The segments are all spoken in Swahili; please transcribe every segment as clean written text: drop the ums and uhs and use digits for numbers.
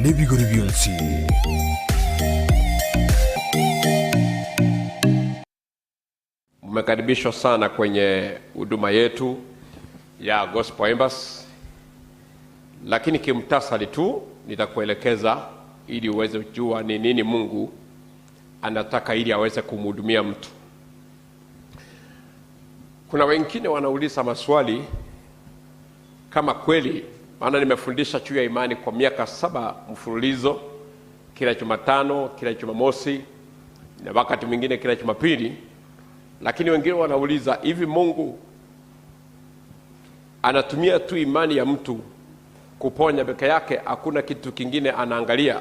Nebigori bionsi. Mmekaribishwa sana kwenye huduma yetu ya Gospel Embassy, lakini kimtasari tu nitakuelekeza ili uweze kujua ni nini Mungu anataka ili aweze kumhudumia mtu. Kuna wengine wanauliza maswali kama kweli, maana nimefundisha juu ya imani kwa miaka 7 mfululizo, kila Jumatano, kila Jumamosi na wakati mwingine kila Jumapili. Lakini wengine wanauliza, hivi Mungu anatumia tu imani ya mtu kuponya peke yake, hakuna kitu kingine anaangalia?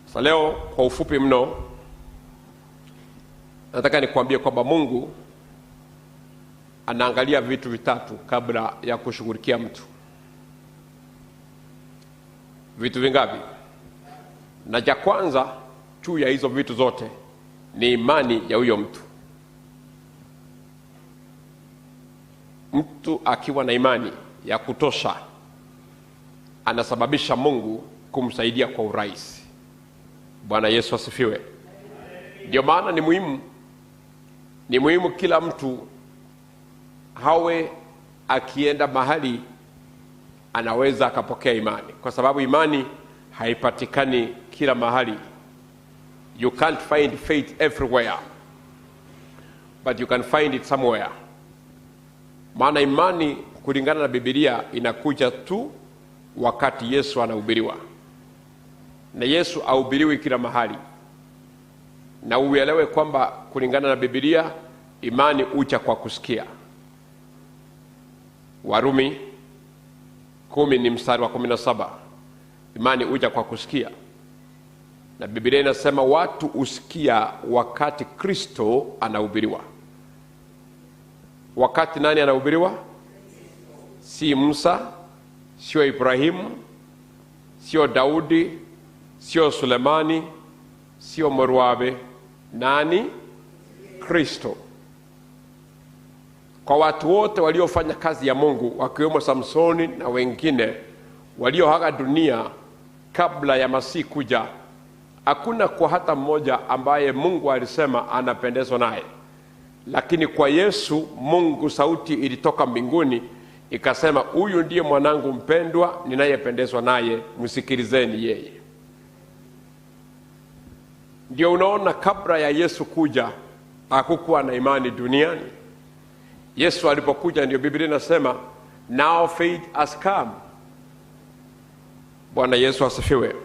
Sasa leo kwa ufupi mno nataka nikuambie kwamba Mungu anaangalia vitu vitatu kabla ya kushughulikia mtu. Vitu vingapi? Na cha kwanza juu ya hizo vitu zote ni imani ya huyo mtu. Mtu akiwa na imani ya kutosha anasababisha Mungu kumsaidia kwa urahisi. Bwana Yesu asifiwe. Ndio maana ni muhimu kila mtu hawe akienda mahali anaweza akapokea imani, kwa sababu imani haipatikani kila mahali. You can't find faith everywhere, but you can find it somewhere. Maana imani kulingana na Biblia inakuja tu wakati Yesu anahubiriwa, na Yesu ahubiriwi kila mahali. Na uelewe kwamba kulingana na Biblia imani uja kwa kusikia. Warumi 10 ni mstari wa 17. Imani uja kwa kusikia. Na Biblia inasema watu usikia wakati Kristo anahubiriwa. Wakati nani anahubiriwa? Si Musa, sio Ibrahimu, sio Daudi, sio Sulemani, sio Morwabe. Nani? Kristo. Kwa watu wote waliofanya kazi ya Mungu, wakiwemo Samsoni na wengine walioaga dunia kabla ya Masihi kuja, hakuna kwa hata mmoja ambaye Mungu alisema anapendezwa naye. Lakini kwa Yesu, Mungu sauti ilitoka mbinguni ikasema, huyu ndiye mwanangu mpendwa ninayependezwa naye, msikilizeni yeye. Ndio unaona kabla ya Yesu kuja hakukuwa na imani duniani. Yesu alipokuja ndio Biblia inasema now faith has come. Bwana Yesu asifiwe.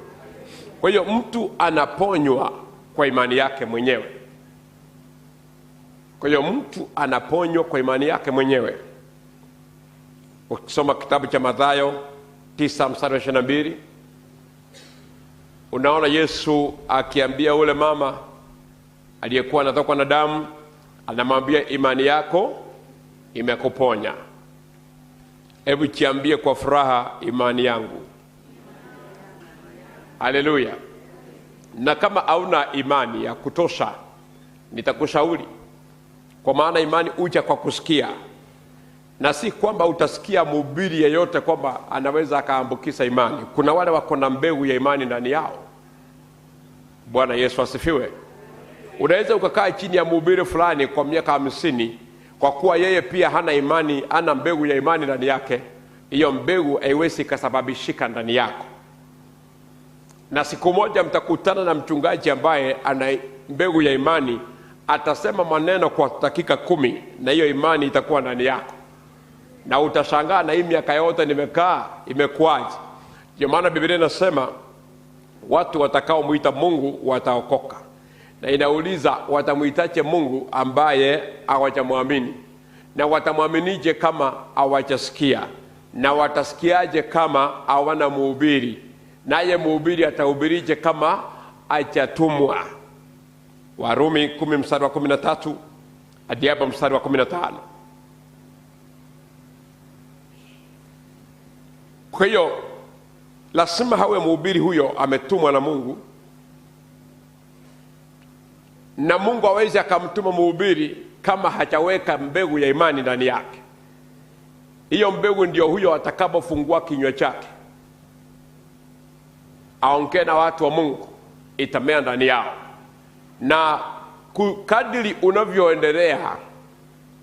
Kwa hiyo mtu anaponywa kwa imani yake mwenyewe. Kwa hiyo mtu anaponywa kwa imani yake mwenyewe. Ukisoma kitabu cha Mathayo 9 mstari wa 22, unaona Yesu akiambia ule mama aliyekuwa anatokwa na damu, anamwambia imani yako imekuponya. Hebu jiambie kwa furaha, imani yangu. Haleluya. Na kama hauna imani ya kutosha, nitakushauri, kwa maana imani huja kwa kusikia, na si kwamba utasikia mhubiri yeyote kwamba anaweza akaambukiza imani. Kuna wale wako na mbegu ya imani ndani yao. Bwana Yesu asifiwe. Unaweza ukakaa chini ya mhubiri fulani kwa miaka 50, kwa kuwa yeye pia hana imani, hana mbegu ya imani ndani yake, hiyo mbegu haiwezi ikasababishika ndani yako. Na siku moja mtakutana na mchungaji ambaye ana mbegu ya imani, atasema maneno kwa dakika 10 na hiyo imani itakuwa ndani yako. Na utashangaa, na hii miaka yote nimekaa imekuwaje? Ndio maana Biblia inasema watu watakaomuita Mungu wataokoka. Na inauliza watamuitaje Mungu ambaye hawajamwamini? Na watamwaminije kama hawajasikia? Na watasikiaje kama hawana mhubiri? Naye mhubiri atahubirije kama hajatumwa? Warumi 10 mstari wa 13 hadi hapo mstari wa 15. Kwa hiyo lazima hawe mhubiri huyo ametumwa na Mungu, na Mungu hawezi akamtuma mhubiri kama hajaweka mbegu ya imani ndani yake. Hiyo mbegu ndio huyo atakapofungua kinywa chake. aongee na watu wa Mungu, itamea ndani yao. Na kadiri unavyoendelea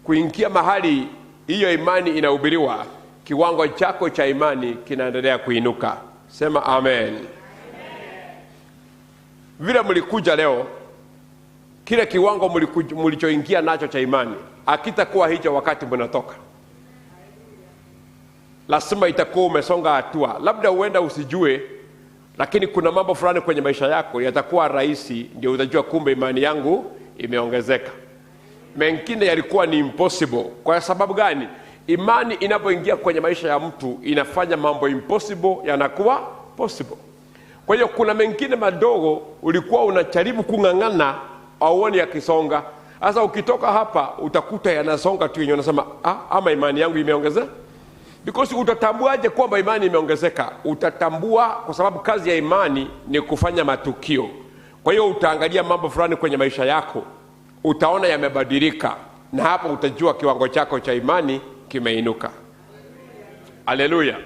kuingia mahali hiyo imani inahubiriwa, kiwango chako cha imani kinaendelea kuinuka. Sema amen. Amen. Vile mlikuja leo, kile kiwango mlichoingia nacho cha imani hakitakuwa hicho wakati mnatoka. Lazima itakuwa umesonga hatua. Labda uenda usijue, lakini kuna mambo fulani kwenye maisha yako yatakuwa rahisi, ndio utajua kumbe imani yangu imeongezeka. Mengine yalikuwa ni impossible. Kwa sababu gani? Imani inapoingia kwenye maisha ya mtu inafanya mambo impossible yanakuwa possible. Kwa hiyo kuna mengine madogo ulikuwa unajaribu kung'ang'ana auone yakisonga. Sasa ukitoka hapa utakuta yanasonga tu yenyewe, unasema ama imani yangu imeongezeka. Because utatambuaje kwamba imani imeongezeka? Utatambua kwa sababu kazi ya imani ni kufanya matukio. Kwa hiyo utaangalia mambo fulani kwenye maisha yako, utaona yamebadilika, na hapo utajua kiwango chako cha imani kimeinuka. Haleluya.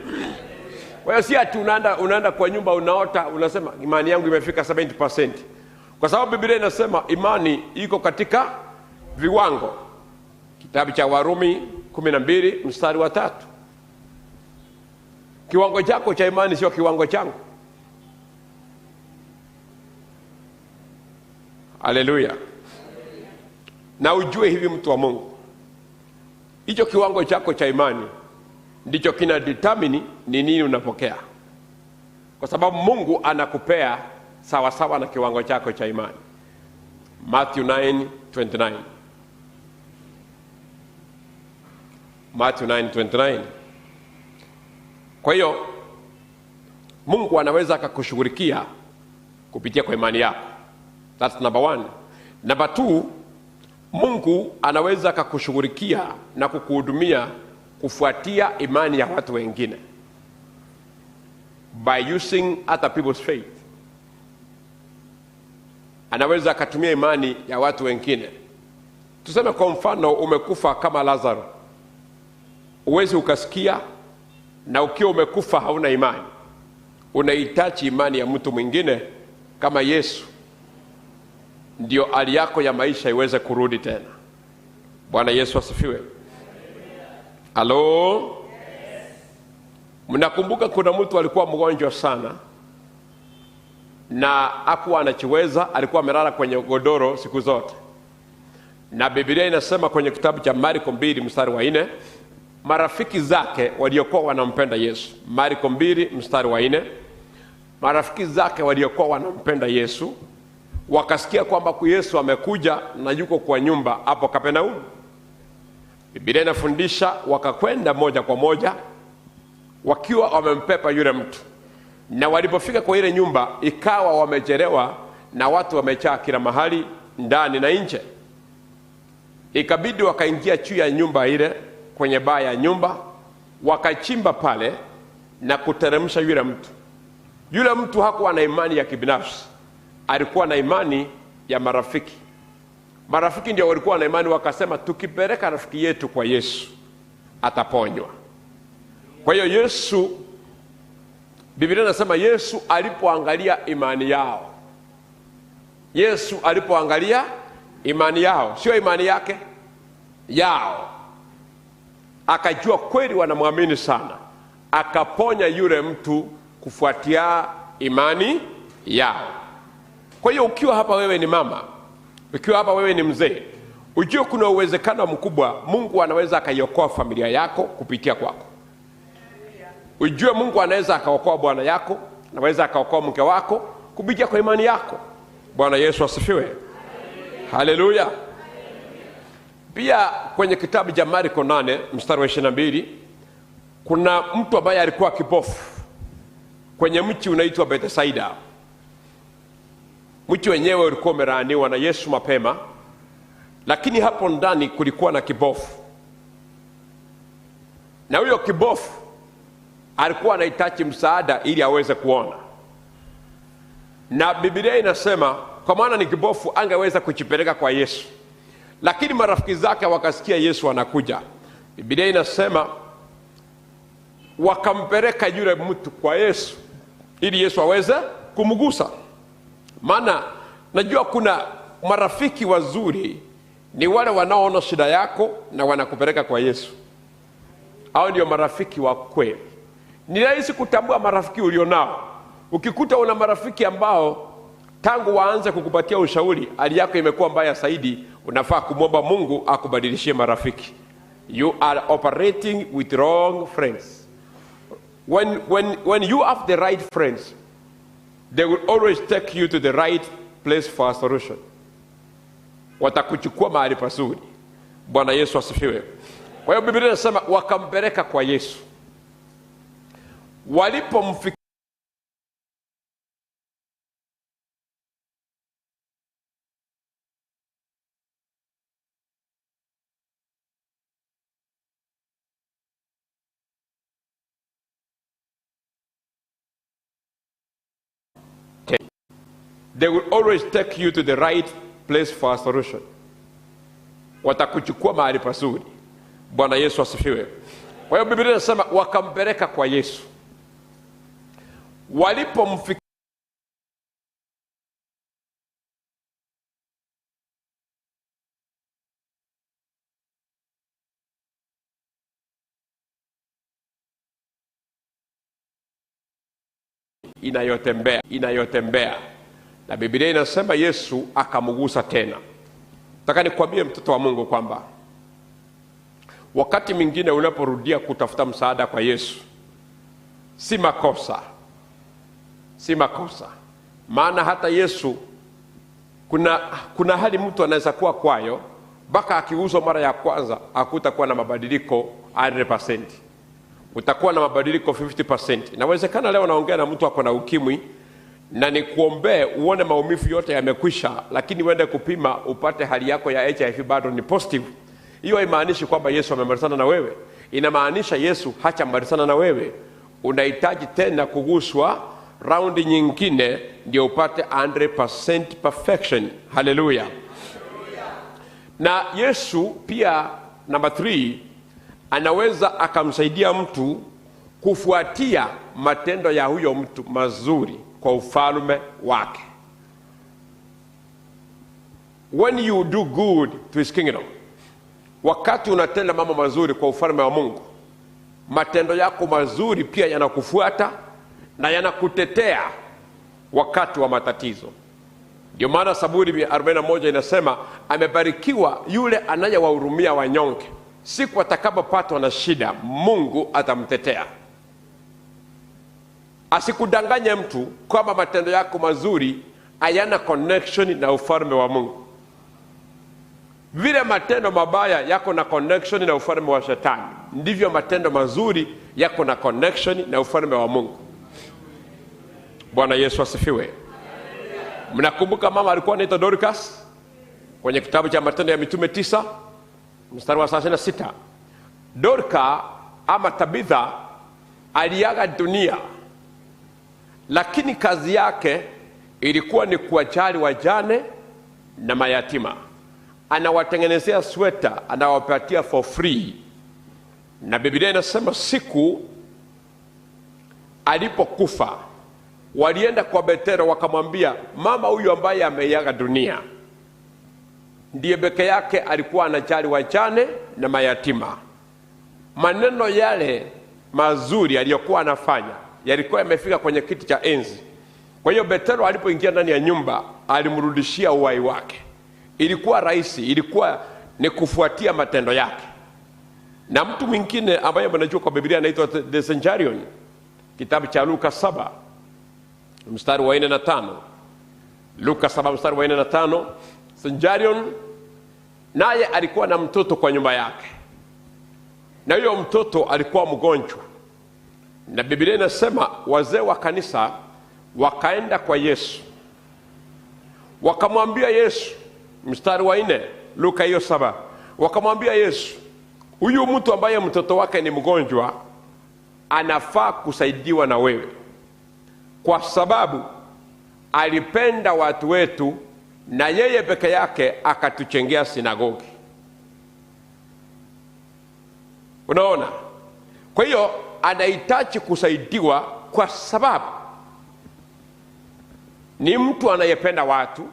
Kwa hiyo si ati unaenda kwa nyumba unaota unasema imani yangu imefika 70%. Kwa sababu Biblia inasema imani iko katika viwango. Kitabu cha Warumi 12 mstari wa 3. Kiwango chako cha imani sio kiwango changu. Haleluya. Na ujue hivi, mtu wa Mungu, hicho kiwango chako cha imani ndicho kina determine ni nini unapokea. Kwa sababu Mungu anakupea sawa sawa na kiwango chako cha imani. Matthew 9:29. Matthew 9:29. Kwa hiyo Mungu anaweza akakushughulikia kupitia kwa imani yako. That's number 1. Number 2, Mungu anaweza akakushughulikia na kukuhudumia kufuatia imani ya watu wengine. By using other people's faith. Anaweza akatumia imani ya watu wengine. Tuseme kwa mfano umekufa kama Lazaro. Uwezi ukasikia, na ukiwa umekufa hauna imani. Unahitaji imani ya mtu mwingine kama Yesu, ndio hali yako ya maisha iweze kurudi tena. Bwana Yesu asifiwe. Halo? Yes. Mnakumbuka kuna mtu alikuwa mgonjwa sana na hakuwa anachiweza, alikuwa amelala kwenye godoro siku zote. Na Biblia inasema kwenye kitabu cha Marko 2 mstari wa 4, marafiki zake waliokuwa wanampenda Yesu. Marko 2 mstari wa 4, marafiki zake waliokuwa wanampenda Yesu wakasikia kwamba Yesu amekuja na yuko kwa nyumba hapo Kapernaum. Biblia inafundisha wakakwenda moja kwa moja wakiwa wamempepa yule mtu. Na walipofika kwa ile nyumba ikawa wamechelewa na watu wamechaa kila mahali ndani na nje. Ikabidi wakaingia juu ya nyumba ile, kwenye baa ya nyumba, wakachimba pale na kuteremsha yule mtu. Yule mtu hakuwa na imani ya kibinafsi, alikuwa na imani ya marafiki. Marafiki ndio walikuwa na imani, wakasema tukipeleka rafiki yetu kwa Yesu ataponywa. Kwa hiyo Yesu, Biblia inasema Yesu alipoangalia imani yao. Yesu alipoangalia imani yao, sio imani yake, yao, akajua kweli wanamwamini sana, akaponya yule mtu kufuatia imani yao. Kwa hiyo ukiwa hapa wewe ni mama, ukiwa hapa wewe ni mzee, ujue kuna uwezekano mkubwa Mungu anaweza akaiokoa familia yako kupitia kwako. Ujue Mungu anaweza akaokoa bwana yako, anaweza akaokoa mke wako kupitia kwa imani yako. Bwana Yesu asifiwe. Haleluya. Pia kwenye kitabu cha Marko 8 mstari wa 22, kuna mtu ambaye alikuwa kipofu kwenye mji unaitwa Bethsaida. Mji wenyewe ulikuwa umelaaniwa na Yesu mapema, lakini hapo ndani kulikuwa na kipofu. Na huyo kipofu alikuwa anahitaji msaada ili aweze kuona. Na Biblia inasema kwa maana ni kipofu angeweza kujipeleka kwa Yesu. Lakini marafiki zake wakasikia Yesu anakuja. Biblia inasema wakampeleka yule mtu kwa Yesu ili Yesu aweze kumgusa. Maana najua kuna marafiki wazuri ni wale wanaoona shida yako na wanakupeleka kwa Yesu. Hao ndio marafiki wa kweli. Ni rahisi kutambua marafiki ulionao. Ukikuta una marafiki ambao tangu waanze kukupatia ushauri hali yako imekuwa mbaya zaidi, unafaa kumwomba Mungu akubadilishie marafiki. You are operating with wrong friends. When you have the right friends, they will always take you to the right place for a solution. Watakuchukua mahali pazuri. Bwana Yesu asifiwe. Kwa hiyo Biblia inasema wakampeleka kwa Yesu. Walipomfikia they will always take you to the right place for a solution. Watakuchukua mahali pazuri. Bwana Yesu asifiwe. Kwa hiyo Biblia inasema wakampeleka kwa Yesu. Walipomfikia inayotembea. Na Biblia inasema Yesu akamgusa tena. Nataka nikwambie mtoto wa Mungu kwamba wakati mwingine unaporudia kutafuta msaada kwa Yesu, si makosa. Si makosa. Maana hata Yesu kuna hali mtu anaweza kuwa kwayo mpaka akiuzwa mara ya kwanza hakutakuwa na mabadiliko 100%. Utakuwa na mabadiliko 50%. Inawezekana leo naongea na mtu ako na ukimwi na nikuombee uone maumivu yote yamekwisha, lakini uende kupima upate hali yako ya HIV bado ni positive. Hiyo haimaanishi kwamba Yesu amemalizana na wewe. Inamaanisha Yesu hachamalizana na wewe. Unahitaji tena kuguswa raundi nyingine ndio upate 100% perfection. Hallelujah. Na Yesu pia, number 3, anaweza akamsaidia mtu kufuatia matendo ya huyo mtu mazuri kwa ufalme wake. When you do good to his kingdom, wakati unatenda mambo mazuri kwa ufalme wa Mungu, matendo yako mazuri pia yanakufuata na yanakutetea wakati wa matatizo. Ndio maana Zaburi 41 inasema amebarikiwa yule anayewahurumia wanyonge, siku atakapopatwa na shida Mungu atamtetea. Asikudanganye mtu kwamba matendo yako mazuri hayana connection na ufalme wa Mungu. Vile matendo mabaya yako na connection na ufalme wa Shetani, ndivyo matendo mazuri yako na connection na ufalme wa Mungu. Bwana Yesu asifiwe. Mnakumbuka mama alikuwa anaitwa Dorcas kwenye kitabu cha Matendo ya Mitume 9 mstari wa 36. Dorka ama Tabitha aliaga dunia, lakini kazi yake ilikuwa ni kuwajali wajane na mayatima. Anawatengenezea sweta, anawapatia for free. Na Biblia inasema siku alipokufa walienda kwa Petero wakamwambia, mama huyu ambaye ameiaga dunia ndiye peke yake alikuwa anajali wajane na mayatima. Maneno yale mazuri aliyokuwa anafanya yalikuwa yamefika kwenye kiti cha enzi. Kwa hiyo Petero alipoingia ndani ya nyumba alimrudishia uhai wake. Ilikuwa rahisi, ilikuwa ni kufuatia matendo yake. Na mtu mwingine ambaye mnajua kwa Biblia anaitwa the Centurion, kitabu cha Luka 7 mstari wa 4 na 5. Luka 7 mstari wa 4 na 5. Centurion naye alikuwa na mtoto kwa nyumba yake, na huyo mtoto alikuwa mgonjwa. Na Biblia inasema wazee wa kanisa wakaenda kwa Yesu wakamwambia Yesu, mstari wa 4 Luka hiyo 7, wakamwambia Yesu, huyu mtu ambaye mtoto wake ni mgonjwa anafaa kusaidiwa na wewe, kwa sababu alipenda watu wetu na yeye peke yake akatuchengea sinagogi. Unaona? Kwa hiyo anahitaji kusaidiwa kwa sababu ni mtu anayependa watu,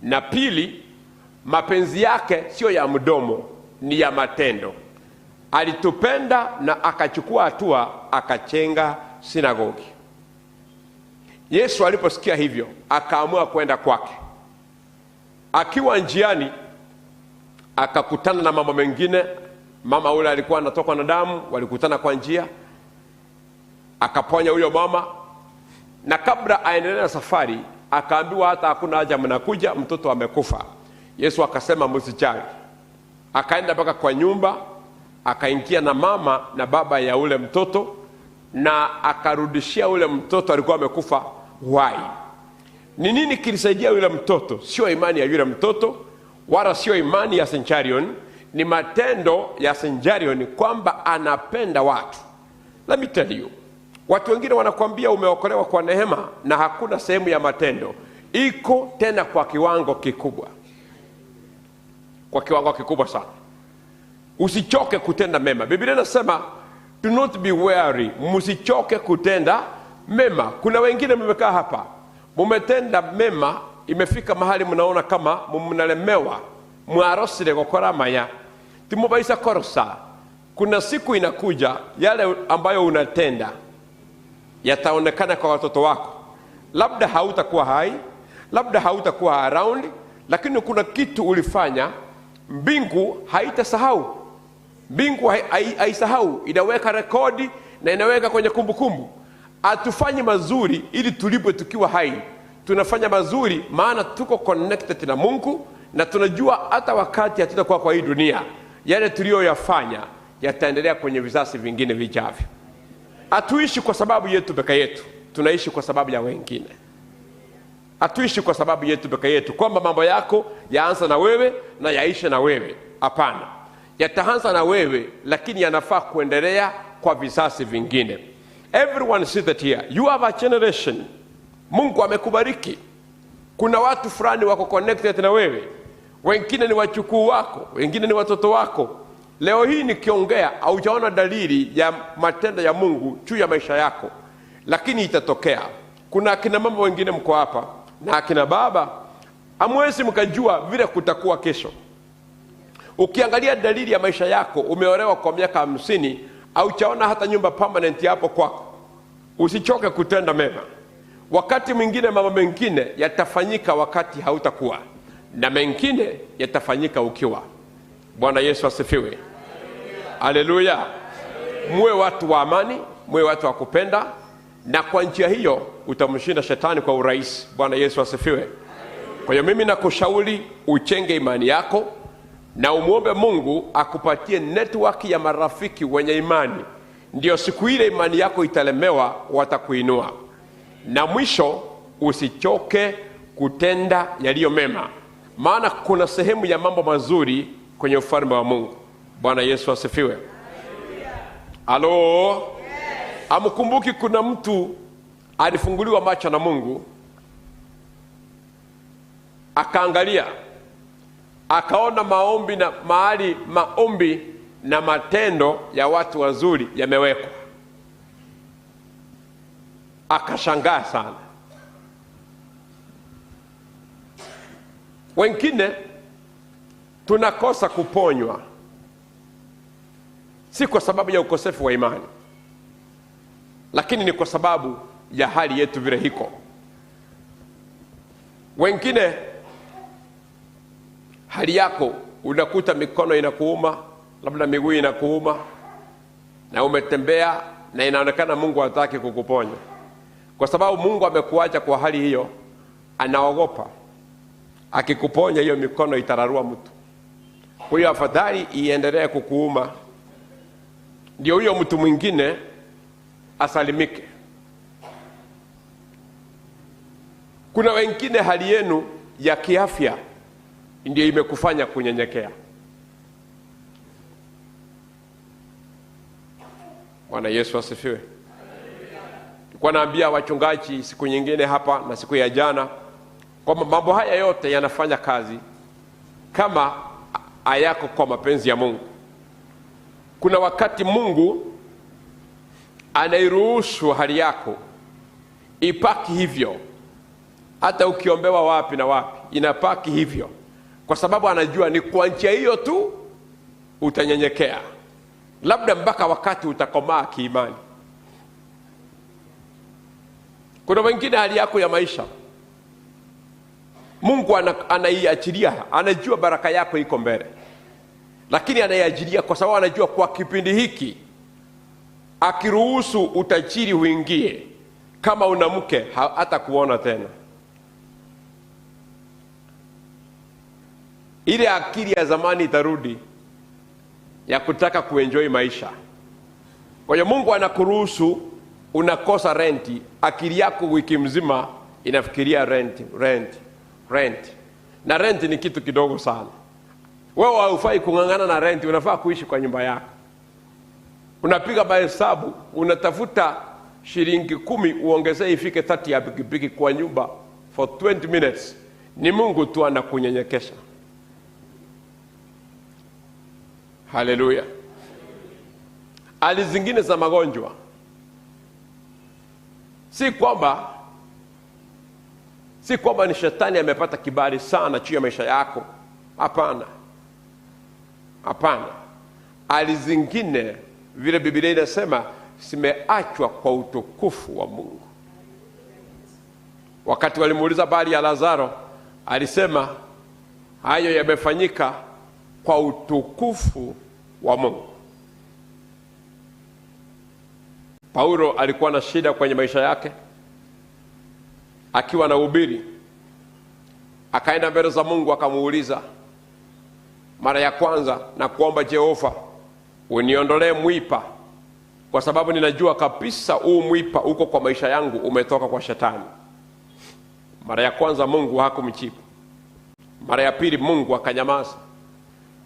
na pili, mapenzi yake sio ya mdomo, ni ya matendo. Alitupenda na akachukua hatua, akachenga sinagogi. Yesu aliposikia hivyo akaamua kwenda kwake. Akiwa njiani akakutana na mama mengine. Mama ule alikuwa anatokwa na damu, walikutana kwa njia, akaponya huyo mama. Na kabla aendelee na safari akaambiwa hata hakuna haja mnakuja, mtoto amekufa. Yesu akasema msijali. Akaenda mpaka kwa nyumba, akaingia na mama na baba ya ule mtoto, na akarudishia ule mtoto alikuwa amekufa uhai. Ni nini kilisaidia yule mtoto? Sio imani ya yule mtoto, wala sio imani ya Centurion, ni matendo ya Centurion kwamba anapenda watu. Let me tell you, watu wengine wanakuambia umeokolewa kwa neema na hakuna sehemu ya matendo. Iko tena kwa kiwango kikubwa. Kwa kiwango kikubwa sana. Usichoke kutenda mema. Biblia inasema do not be weary, msichoke kutenda mema. Kuna wengine mmekaa hapa, mmetenda mema, imefika mahali mnaona kama mnalemewa, mwarosire gokora maya, timobaisa korosa. Kuna siku inakuja yale ambayo unatenda yataonekana kwa watoto wako. Labda hautakuwa hai, labda hautakuwa around, lakini kuna kitu ulifanya, mbingu haitasahau. Mbingu haisahau, inaweka rekodi na inaweka kwenye kumbukumbu. Hatufanyi mazuri ili tulipwe tukiwa hai. Tunafanya mazuri maana tuko connected na Mungu, na tunajua hata wakati hatutakuwa kwa hii dunia, yale tuliyoyafanya yataendelea kwenye vizazi vingine vijavyo. Hatuishi kwa sababu yetu peke yetu, tunaishi kwa sababu ya wengine. Hatuishi kwa sababu yetu peke yetu, kwamba mambo yako yaanza na wewe na yaishe na wewe. Hapana. Yataanza na wewe, lakini yanafaa kuendelea kwa vizazi vingine. Everyone seated here, you have a generation. Mungu amekubariki. Kuna watu fulani wako connected na wewe. Wengine ni wachukuu wako, wengine ni watoto wako. Leo hii nikiongea haujaona dalili ya matendo ya Mungu juu ya maisha yako, lakini itatokea. Kuna akina mama wengine mko hapa na akina baba, hamwezi mkajua vile kutakuwa kesho. Ukiangalia dalili ya maisha yako, umeolewa kwa miaka 50, haujaona hata nyumba permanent hapo kwako. Usichoke kutenda mema. Wakati mwingine mambo mengine yatafanyika wakati hautakuwa, na mengine yatafanyika ukiwa. Bwana Yesu asifiwe. Haleluya. Muwe watu wa amani, muwe watu wa kupenda, na kwa njia hiyo utamshinda shetani kwa urahisi. Bwana Yesu asifiwe. Kwa hiyo mimi nakushauri uchenge imani yako na umuombe Mungu akupatie network ya marafiki wenye imani. Ndio siku ile imani yako italemewa, watakuinua. Na mwisho, usichoke kutenda yaliyo mema, maana kuna sehemu ya mambo mazuri kwenye ufalme wa Mungu. Bwana Yesu asifiwe. Halo? Yes. Amkumbuki kuna mtu alifunguliwa macho na Mungu, akaangalia, akaona maombi na mahali maombi na matendo ya watu wazuri yamewekwa. Akashangaa sana. Wengine tunakosa kuponywa si kwa sababu ya ukosefu wa imani, lakini ni kwa sababu ya hali yetu vile hiko. Wengine hali yako unakuta mikono inakuuma, labda miguu inakuuma, na umetembea na inaonekana Mungu hataki kukuponya. Kwa sababu Mungu amekuacha kwa hali hiyo, anaogopa akikuponya hiyo mikono itararua mtu. Kwa hiyo afadhali iendelee kukuuma, ndio huyo mtu mwingine asalimike. Kuna wengine hali yenu ya kiafya ndio imekufanya kunyenyekea. Bwana Yesu asifiwe. Nilikuwa naambia wachungaji siku nyingine hapa na siku ya jana kwamba mambo haya yote yanafanya kazi kama hayako kwa mapenzi ya Mungu. Kuna wakati Mungu anairuhusu hali yako ipaki hivyo Hata ukiombewa wapi na wapi, inapaki hivyo. Kwa sababu anajua ni kwa njia hiyo tu utanyenyekea. Labda mpaka wakati utakomaa kiimani. Kuna wengine hali yako ya maisha, Mungu anaiachilia, anajua baraka yako iko mbele. Lakini anaiachilia kwa sababu anajua kwa kipindi hiki akiruhusu utajiri uingie, kama una mke hata kuona tena. Ile akili ya zamani itarudi ya kutaka kuenjoy maisha. Kwa hiyo Mungu anakuruhusu unakosa renti, akili yako wiki mzima inafikiria rent, rent, rent. Na rent ni kitu kidogo sana. Wewe haufai kung'ang'ana na renti, unafaa kuishi kwa nyumba yako. Unapiga mahesabu, unatafuta shilingi 10 uongezee ifike 30 ya pikipiki kwa nyumba for 20 minutes. Ni Mungu tu anakunyenyekesha. Haleluya. Hali zingine za magonjwa, si kwamba ni shetani amepata kibali sana juu ya maisha yako. Hapana. Hapana. Hali zingine vile Biblia inasema zimeachwa kwa utukufu wa Mungu. Wakati walimuuliza habari ya Lazaro, alisema hayo yamefanyika kwa utukufu wa Mungu. Paulo alikuwa na shida kwenye maisha yake. Akiwa anahubiri, akaenda mbele za Mungu akamuuliza mara ya kwanza, na kuomba Jehova uniondolee mwipa, kwa sababu ninajua kabisa huu mwipa uko kwa maisha yangu umetoka kwa shetani. Mara ya kwanza Mungu hakumjibu. Mara ya pili Mungu akanyamaza.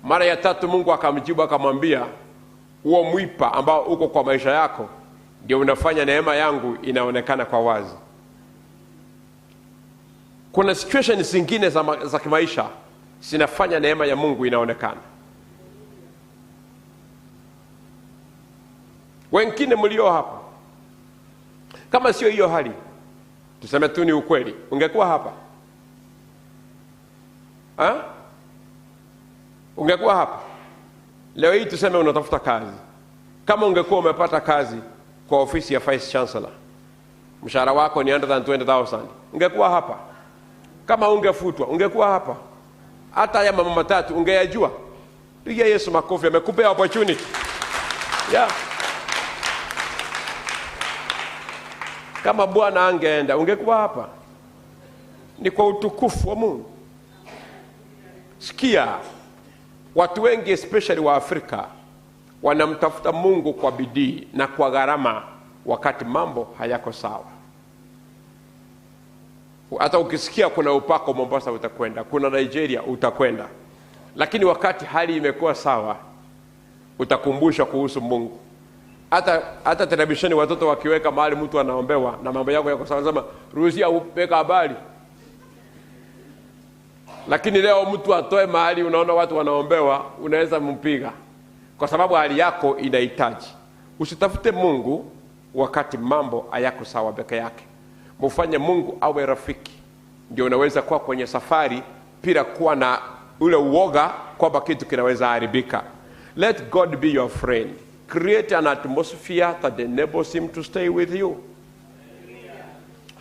Mara ya tatu Mungu akamjibu akamwambia, huo mwipa ambao uko kwa maisha yako ndio unafanya neema yangu inaonekana kwa wazi. Kuna situations zingine za kimaisha zinafanya neema ya Mungu inaonekana. Wengine mlio hapa, kama sio hiyo hali, tuseme tu ni ukweli, ungekuwa hapa? Ha? Ungekuwa hapa leo hii, tuseme unatafuta kazi. Kama ungekuwa umepata kazi kwa ofisi ya Vice Chancellor, mshahara wako ni 120,000, ungekuwa hapa? Kama ungefutwa, ungekuwa hapa? Hata haya mambo matatu ungeyajua? Pigia Yesu makofi, amekupea opportunity. Yeah. Kama Bwana angeenda, ungekuwa hapa? Ni kwa utukufu wa Mungu. Sikia, watu wengi especially wa Afrika wanamtafuta Mungu kwa bidii na kwa gharama wakati mambo hayako sawa. Hata ukisikia kuna upako Mombasa utakwenda, kuna Nigeria utakwenda. Lakini wakati hali imekuwa sawa, utakumbushwa kuhusu Mungu. Hata televisheni watoto wakiweka mahali mtu anaombewa na mambo yako yako sawa, sema ruhusia upeka habari. Lakini leo mtu atoe mahali unaona watu wanaombewa, unaweza mpiga. Kwa sababu hali yako inahitaji. Usitafute Mungu wakati mambo hayako sawa peke yake. Mfanye Mungu awe rafiki. Ndio unaweza kuwa kwenye safari bila kuwa na ule uoga kwamba kitu kinaweza haribika. Let God be your friend. Create an atmosphere that enables him to stay with you.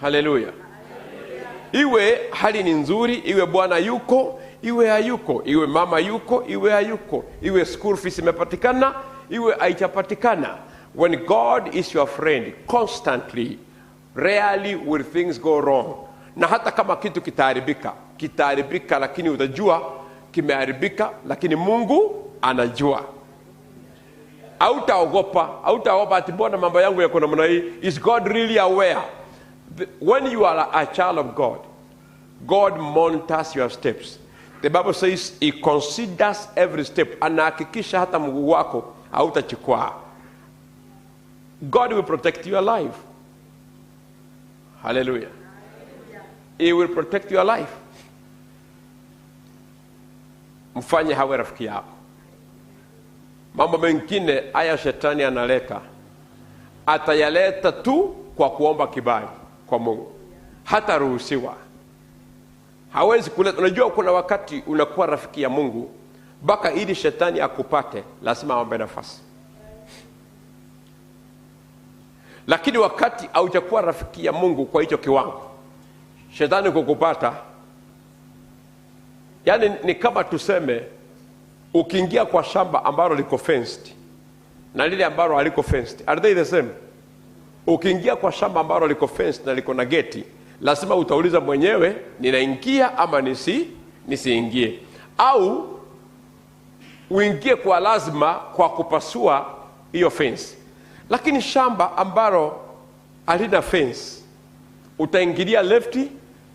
Hallelujah. Iwe hali ni nzuri, iwe Bwana yuko, iwe hayuko, iwe mama yuko, iwe hayuko, iwe school fees imepatikana, iwe haijapatikana. When God is your friend constantly, rarely will things go wrong. Na hata kama kitu kitaharibika, kitaharibika, lakini utajua kimeharibika, lakini Mungu anajua. Hautaogopa, hautaogopa ati mbona mambo yangu yako namna hii. Is God really aware? When you are a child of God, God monitors your steps. The Bible says he considers every step. Anahakikisha hata mguu wako hautachikwaa. God will protect your life. Hallelujah. He will protect your life. Mfanye hawe rafiki yako. Mambo mengine haya shetani analeta, atayaleta tu kwa kuomba kibali kwa Mungu. Hata ruhusiwa. Hawezi kuleta. Unajua kuna wakati unakuwa rafiki ya Mungu, mpaka ili shetani akupate lazima aombe nafasi. Lakini wakati haujakuwa rafiki ya Mungu kwa hicho kiwango, shetani kukupata, yani ni kama tuseme ukiingia kwa shamba ambalo liko fenced na lile ambalo haliko fenced, are they the same? Ukiingia kwa shamba ambalo liko fenced na liko na geti, lazima utauliza mwenyewe, ninaingia ama nisiingie? Au uingie kwa lazima kwa kupasua hiyo fence. Lakini shamba ambalo halina fence, utaingilia left,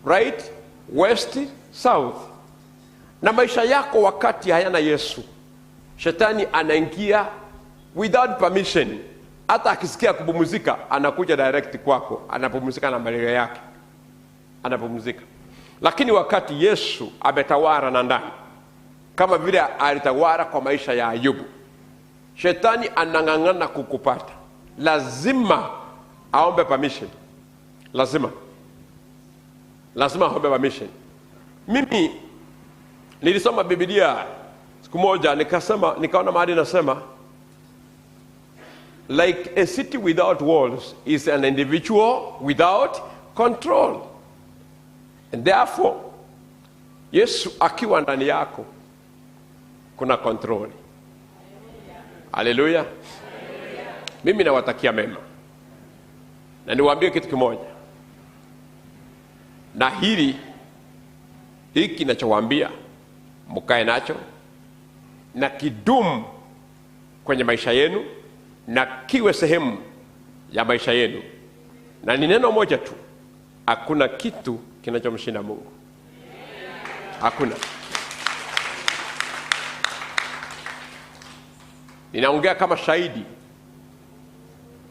right, west, south. Na maisha yako wakati hayana Yesu, shetani anaingia without permission. Hata akisikia kupumzika, anakuja direct kwako, anapumzika na malaria yake. Anapumzika. Lakini wakati Yesu ametawala na ndani, kama vile alitawala kwa maisha ya Ayubu, shetani anang'ang'ana kukupata. Lazima aombe permission. Lazima. Lazima aombe permission. Mimi nilisoma Biblia siku moja, nikasema, nikaona mahali nasema, like a city without walls is an individual without control. And therefore, Yesu akiwa ndani yako, kuna control. Haleluya. Mimi nawatakia mema. Na niwaambie kitu kimoja. Na hili, hiki ninachowaambia, mkae nacho na kidumu kwenye maisha yenu, na kiwe sehemu ya maisha yenu. Na ni neno moja tu, hakuna kitu kinachomshinda Mungu. Hakuna. Ninaongea kama shahidi.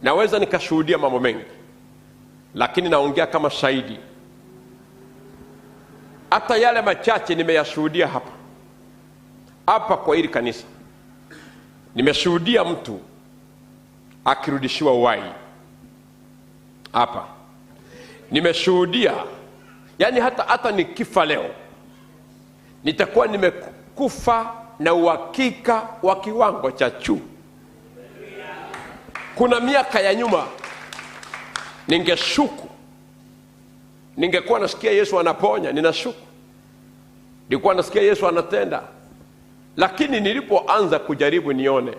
Naweza nikashuhudia mambo mengi, lakini naongea kama shahidi. Hata yale machache nimeyashuhudia hapa. Hapa kwa hili kanisa nimeshuhudia mtu akirudishiwa uhai. Hapa nimeshuhudia, yani hata nikifa leo nitakuwa nimekufa na uhakika wa kiwango cha juu. Kuna miaka ya nyuma ningeshuku, ningekuwa nasikia Yesu anaponya, ninashuku. Nilikuwa nasikia Yesu anatenda. Lakini nilipoanza kujaribu nione,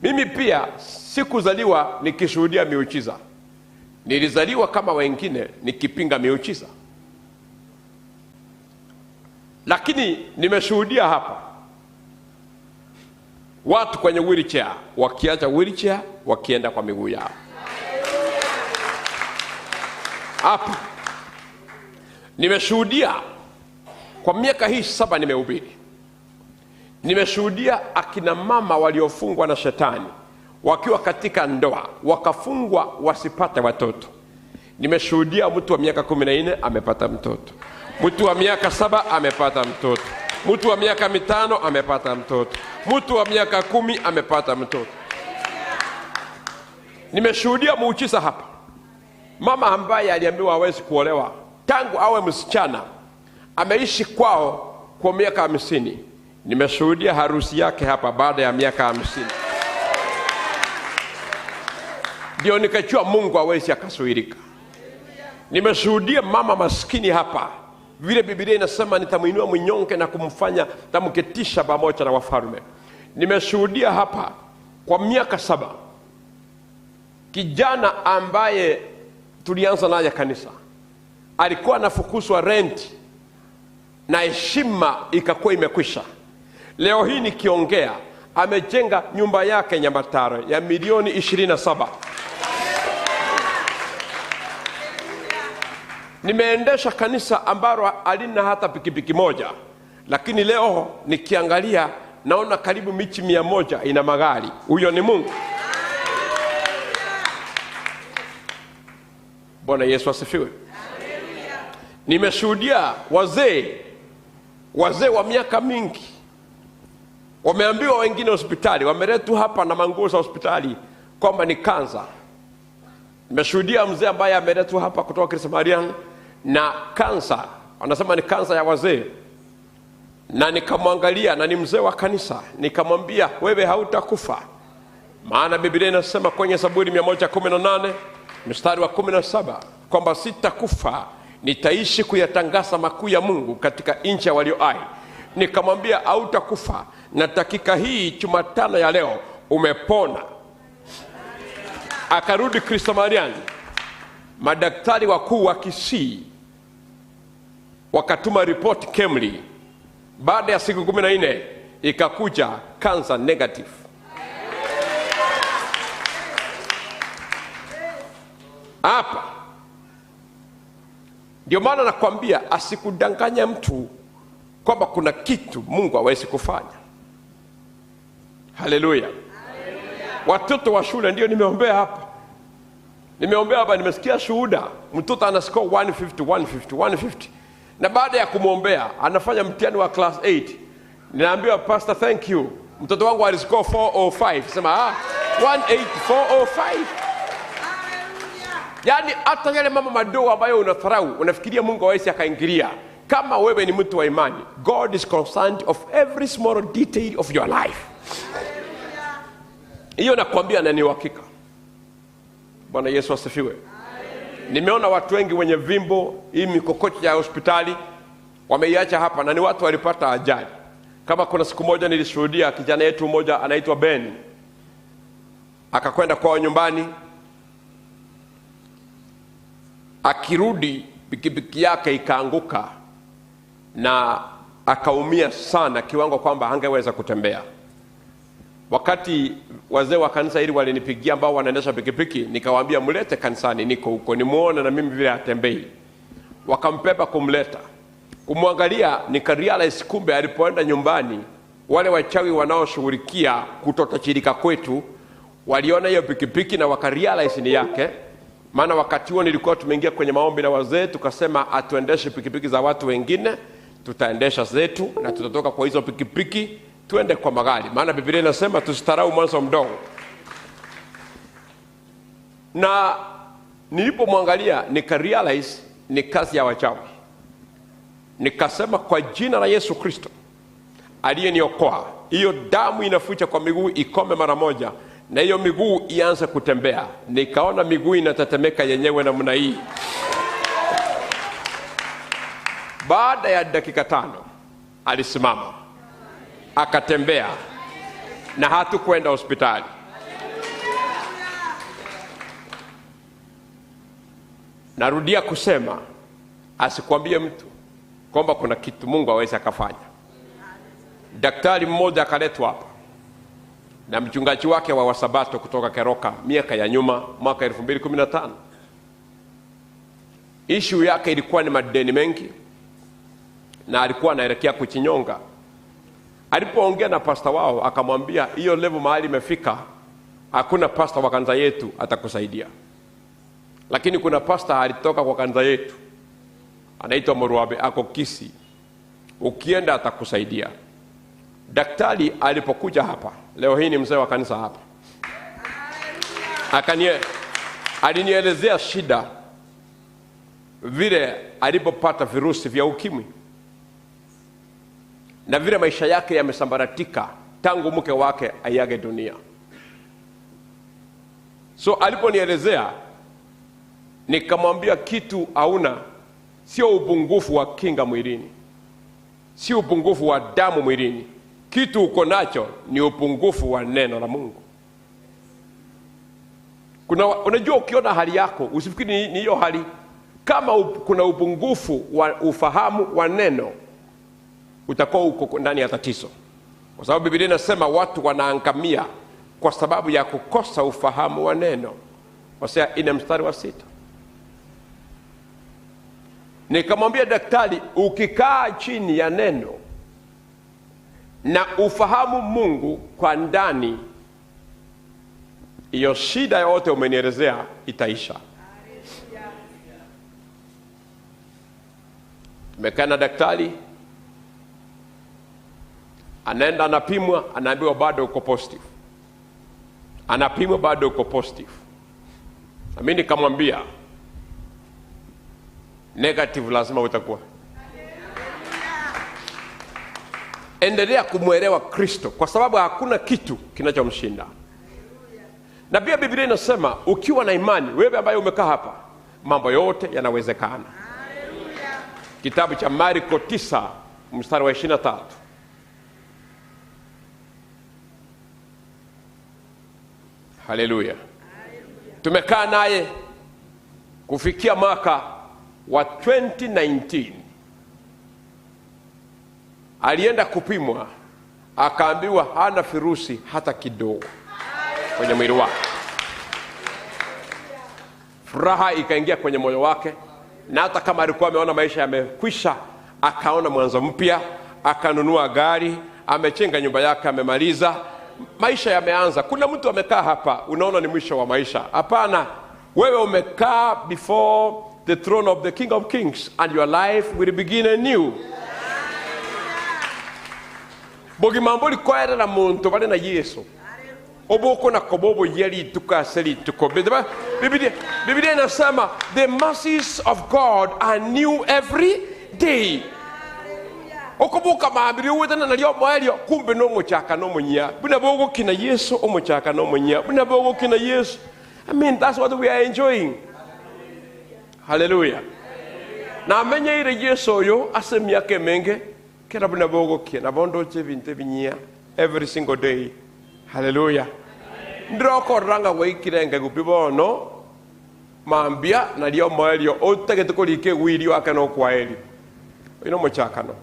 mimi pia sikuzaliwa nikishuhudia miujiza. Nilizaliwa kama wengine nikipinga miujiza. Lakini nimeshuhudia hapa watu kwenye wheelchair wakiacha wheelchair wakienda kwa miguu yao. Hapa nimeshuhudia kwa miaka hii 7 nimehubiri. Nimeshuhudia akina mama waliofungwa na shetani wakiwa katika ndoa, wakafungwa wasipate watoto. Nimeshuhudia mtu wa miaka 14 amepata mtoto. Mtu wa miaka 7 amepata mtoto. Mtu wa miaka 5 amepata mtoto. Mtu wa miaka 10 amepata mtoto. Nimeshuhudia muujiza hapa. Mama ambaye aliambiwa hawezi kuolewa tangu awe msichana, ameishi kwao kwa miaka 50. Nimeshuhudia harusi yake hapa baada ya miaka 50. Ndio nikajua Mungu hawezi akasuirika. Nimeshuhudia mama maskini hapa, vile Biblia inasema nitamuinua mnyonge na kumfanya tamketisha pamoja na wafalme. Nimeshuhudia hapa kwa miaka 7 kijana ambaye tulianza naye kanisa alikuwa anafukuzwa rent na heshima ikakuwa imekwisha. Leo hii nikiongea amejenga nyumba yake Nyamataro ya milioni 27. Nimeendesha kanisa ambalo halina hata pikipiki moja, lakini leo nikiangalia naona karibu michi 100 ina magari. Huyo ni Mungu. Bwana Yesu asifiwe. Nimeshuhudia wazee wa miaka mingi wameambiwa wengine hospitali, wameletwa hapa na manguo za hospitali kwamba ni kansa. Nimeshuhudia mzee ambaye ameletwa hapa kutoka Kristo Marian na kansa, Anasema ni kansa ya wazee. Na nikamwangalia, na ni mzee wa kanisa, nikamwambia wewe hautakufa. Maana Biblia inasema kwenye Zaburi 118 mstari wa 17 kwamba sitakufa, nitaishi kuyatangaza makuu ya Mungu katika nchi ya walio hai. Nikamwambia hautakufa, na dakika hii Jumatano ya leo umepona. Akarudi Kristo Mariani, madaktari wakuu wa Kisii wakatuma report Kemli. Baada ya siku 14 ikakuja cancer negative. Hapa ndio maana nakwambia asikudanganye mtu kwamba kuna kitu Mungu hawezi kufanya. Haleluya. Watoto wa shule ndio nimeombea hapa. Nimeombea hapa, nimesikia shuhuda. Mtoto ana score 150 150 150. Na baada ya kumuombea anafanya mtihani wa class 8. Ninaambiwa pastor thank you. Mtoto wangu aliscore 405. Sema 18405. Yaani hata yale mama madogo ambayo unatharau, unafikiria Mungu hawezi akaingilia. Kama wewe ni mtu wa imani, God is concerned of every small detail of your life. Hiyo nakwambia na ni uhakika. Bwana Yesu asifiwe. Nimeona watu wengi wenye vimbo, hii mikokocho ya hospitali wameiacha hapa, na ni watu walipata ajali. Kama kuna siku moja nilishuhudia kijana yetu mmoja anaitwa Ben, akakwenda kwao nyumbani, akirudi pikipiki yake ikaanguka na akaumia sana kiwango kwamba hangeweza kutembea. Wakati wazee wa kanisa hili walinipigia ambao wanaendesha pikipiki, nikawaambia mlete kanisani, niko huko nimuone na mimi vile atembei. Wakampepa kumleta. Kumwangalia nikarealize kumbe alipoenda nyumbani wale wachawi wanaoshughulikia kutotachirika kwetu waliona hiyo pikipiki na wakarealize ni yake. Maana wakati huo nilikuwa tumeingia kwenye maombi na wazee, tukasema atuendeshe pikipiki za watu wengine, tutaendesha zetu na tutatoka kwa hizo pikipiki tuende kwa magari. Maana Biblia inasema tusistarau mwanzo mdogo. Na nilipomwangalia nikarealize ni kazi ya wachawi. Nikasema kwa jina la Yesu Kristo aliyeniokoa, hiyo damu inafucha kwa miguu ikome mara moja na hiyo miguu ianze kutembea. Nikaona miguu inatetemeka yenyewe namna hii. Baada ya dakika 5 alisimama, akatembea, na hatukwenda hospitali. Narudia kusema, asikwambie mtu kwamba kuna kitu Mungu hawezi akafanya. Daktari mmoja akaletwa hapa na mchungaji wake wa Wasabato kutoka Keroka miaka ya nyuma, mwaka 2015. Issue yake ilikuwa ni madeni mengi na alikuwa anaelekea kuchinyonga. Alipoongea na pastor wao akamwambia hiyo level mahali imefika, hakuna pastor wa kanisa yetu atakusaidia. Lakini kuna pastor alitoka kwa kanisa yetu anaitwa Moruabe, ako Kisii, ukienda atakusaidia. Daktari alipokuja hapa, leo hii ni mzee wa kanisa hapa, alinielezea shida vile alipopata virusi vya ukimwi na vile maisha yake yamesambaratika tangu mke wake aiage dunia. So aliponielezea nikamwambia kitu hauna sio upungufu wa kinga mwilini, sio upungufu wa damu mwilini, kitu uko nacho ni upungufu wa neno la Mungu. Kuna, unajua ukiona hali yako usifikiri ni hiyo hali. Kama kuna upungufu wa ufahamu wa neno, utakuwa uko ndani ya tatizo. Kwa sababu Biblia inasema watu wanaangamia kwa sababu ya kukosa ufahamu wa neno. Hosea 4:6. Nikamwambia daktari, ukikaa chini ya neno na ufahamu Mungu kwa ndani, hiyo shida yote umenielezea itaisha. Tumekaa na daktari, anaenda anapimwa, anaambiwa bado uko positive. Anapimwa bado uko positive. Na mimi nikamwambia negative lazima utakuwa. Endelea kumwelewa Kristo, kwa sababu hakuna kitu kinachomshinda. Na pia Biblia inasema ukiwa na imani, wewe ambaye umekaa hapa, mambo yote yanawezekana. Kitabu cha Marko 9 mstari wa 23. Haleluya. Tumekaa naye kufikia mwaka wa 2019. Alienda kupimwa, akaambiwa hana virusi hata kidogo kwenye mwili wake. Furaha ikaingia kwenye moyo wake, na hata kama alikuwa ameona maisha yamekwisha, akaona mwanzo mpya, akanunua gari, amechenga nyumba yake, amemaliza, maisha yameanza. Kuna mtu amekaa hapa, unaona ni mwisho wa maisha. Hapana, wewe umekaa before the throne of the King of Kings and your life will begin anew. Bogimamboli koerera muntu bali na Yesu. Oboko na kobobo yeli tukaseli tukobe. Biblia inasema the mercies of God are new every day. Okoboka maambiri wetana nalyo mwalyo kumbe no muchaka no munya. Buna bogo kina Yesu omuchaka no munya. Buna bogo kina Yesu. I mean, that's what we are enjoying. Hallelujah. Na amenye ile Yesu yo asemiake menge kera buna bogo kina bondo chevinte vinyia every single day. Hallelujah. Ndroko ranga weikirenga gupibono mambia nalyo mwalyo otake tukolike wili wake no kwaeli. Ino muchaka no.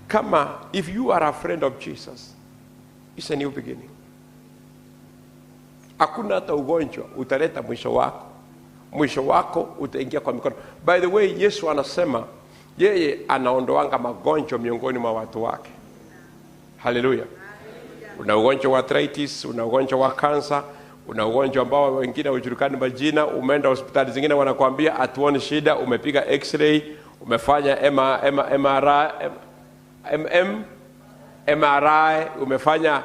Kama if you are a friend of Jesus, it's a new beginning. Hakuna hata ugonjwa utaleta mwisho wako. Mwisho wako utaingia kwa mikono. By the way, Yesu anasema yeye anaondoanga magonjwa miongoni mwa watu wake. Hallelujah. Una ugonjwa wa arthritis, una ugonjwa wa cancer, una ugonjwa ambao wengine hujulikani majina, umeenda hospitali zingine wanakuambia hatuoni shida, umepiga x-ray, umefanya MRI, umefanya.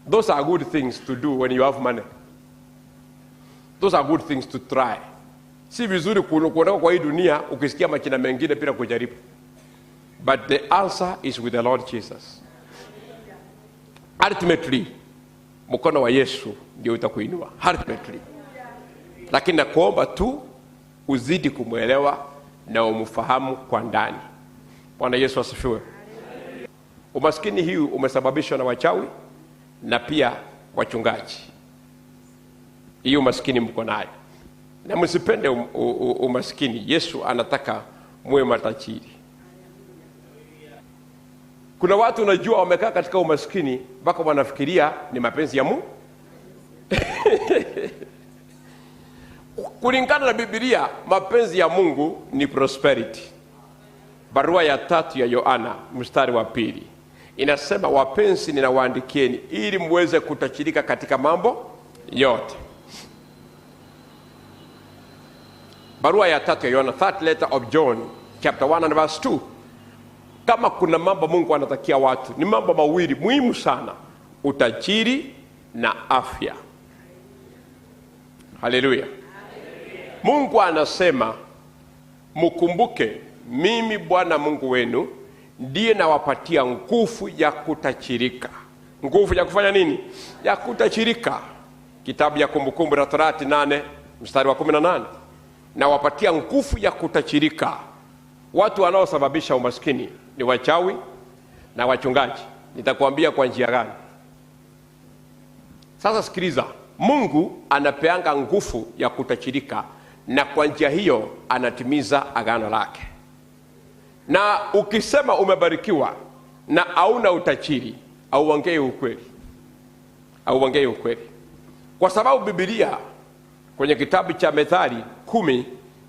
Those are good things to do when you have money. Those are good things to try. Si vizuri kuondoka kwa hii dunia ukisikia majina mengine bila kujaribu. But the answer is with the Lord Jesus. Ultimately, mkono wa Yesu ndio utakuinua. Ultimately. Lakini nakuomba tu uzidi kumuelewa na umfahamu kwa ndani. Bwana Yesu asifiwe. Umaskini hii umesababishwa na wachawi na pia wachungaji. Hiyo umaskini mko nayo. Na msipende umaskini. Yesu anataka muwe matajiri. Kuna watu unajua wamekaa katika umaskini mpaka wanafikiria ni mapenzi ya Mungu. Kulingana na Biblia, mapenzi ya Mungu ni prosperity. Barua ya 3 ya Yohana mstari wa 2 inasema, wapenzi ninawaandikieni ili muweze kutajirika katika mambo yote. Barua ya 3 ya Yohana, third letter of John, chapter 1 and verse 2. Kama kuna mambo Mungu anatakia watu, ni mambo mawili muhimu sana: utajiri na afya. Haleluya. Mungu anasema, mkumbuke mimi Bwana Mungu wenu ndiye nawapatia nguvu ya kutajirika. Nguvu ya kufanya nini? Ya kutajirika. Kitabu ya Kumbukumbu la Torati 8 mstari wa 18. Nawapatia nguvu ya kutajirika. Watu wanaosababisha umaskini ni wachawi na wachungaji. Nitakuambia kwa njia gani. Sasa sikiliza, Mungu anapeanga nguvu ya kutajirika, na kwa njia hiyo anatimiza agano lake. Na ukisema umebarikiwa na hauna utajiri, hauongei ukweli. Hauongei ukweli. Kwa sababu Biblia kwenye kitabu cha Methali 10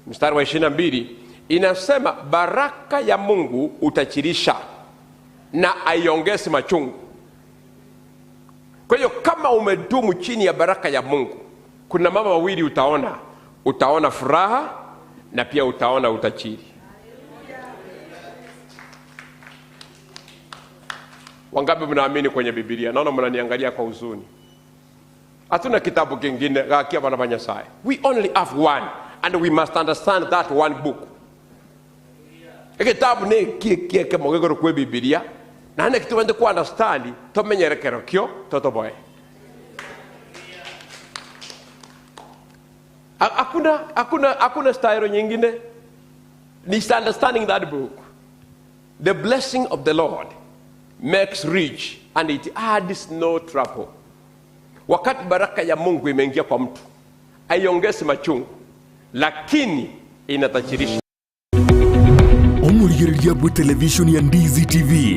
mstari wa 22 inasema baraka ya Mungu utajirisha na aiongezi machungu. Kwa hiyo kama umedumu chini ya baraka ya Mungu, kuna mama wawili utaona. Utaona furaha na pia utaona utajiri. Wangapi mnaamini kwenye Biblia? Naona mnaniangalia kwa huzuni. Hatuna kitabu kingine gakia bana banyasaye. We only have one and we must understand that one book. Kitabu ne kieke mogegoro kwa Biblia Naende ki tobwenerete ko understand tomenyere kerokio totoboe. Hakuna, hakuna, hakuna style nyingine. Ni understanding that book. The blessing of the Lord makes rich and it adds no trouble. Wakati baraka ya Mungu imeingia kwa mtu, haiongezi machungu, lakini inatajirisha. Omorigereria bwe television ya Ndizi TV.